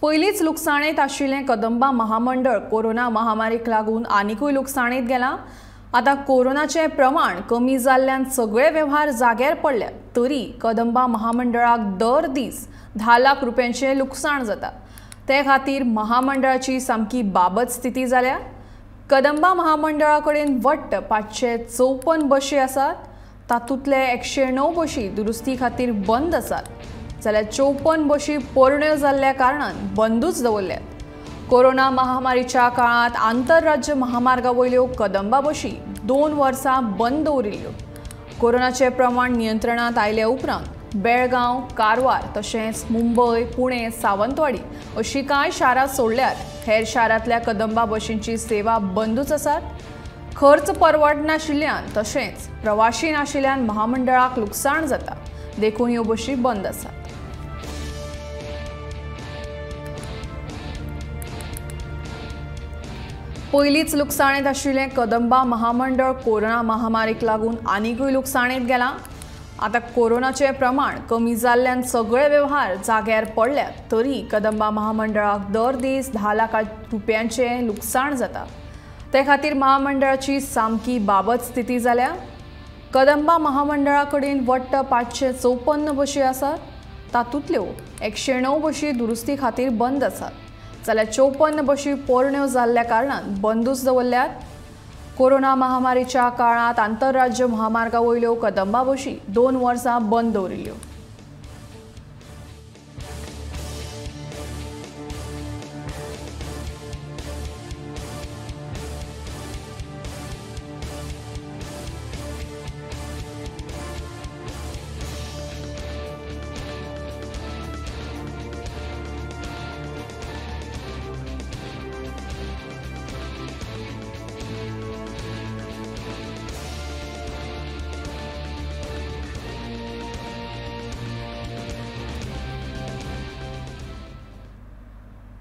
पयलींच लुकसाणेंत आशिल्लें कदंबा महामंडळ कोरोना महामारीक लागून आनिकूय लुकसाणेंत गेलां। आतां कोरोनाचें प्रमाण कमी जाल्ल्यान सगळे वेव्हार जाग्यार पडल्यात तरी कदंबा महामंडळाक दर दीस 10 लाख रुपयांचें लुकसाण जाता। ते खातीर महामंडळाची सामकी बाबत स्थिती जाल्या। कदंबा महामंडळा कडेन वट्ट 554 बशी आसात, तातूंतले 109 बशी दुरुस्ती खातीर बंद आसात, जाल्यार 54 बशी पोरण्यो जाल्ल्या कारणान बंदूच दवरल्यात। कोरोना महामारीच्या काळांत आंतरराज्य महामार्गा वयल्यो कदंबा बशी 2 वर्सां बंद दवरिल्ल्यो। कोरोनाचें प्रमाण नियंत्रणांत आयल्या उपरांत बेळगांव, कारवार तशेंच मुंबय, पुणे, सावंतवाडी अशी कांय शारां सोडल्यार हेर शारांतल्या कदंबा बशींची सेवा बंदूच आसात। खर्च परवडनाशिल्ल्यान तशेंच प्रवाशी नाशिल्ल्यान महामंडळाक लुकसाण जाता, देखून ह्यो बशी बंद आसात। पयलींच लुकसाणेंत आशिल्लें कदंबा महामंडळ कोरोना महामारीक लागून आनिकूय लुकसाणेंत गेलां। आतां कोरोनाचें प्रमाण कमी जाल्ल्यान सगळे वेव्हार जाग्यार पडल्यात तरी कदंबा महामंडळाक दर दीस 10 लाख रुपयांचें लुकसाण जाता। ते खातीर महामंडळाची सामकी बाबत स्थिती जाल्या। कदंबा महामंडळा कडेन वट्ट 554 बशी आसात, तातूंतल्यो 109 बशी दुरुस्ती खातीर बंद आसात, जाल्यार 54 बशी पोरण्यो जाल्ल्या कारणान बंदूच दवरल्यात। कोरोना महामारीच्या काळांत आंतरराज्य महामार्गा वयल्यो कदंबा बशी 2 वर्सां बंद दवरिल्ल्यो।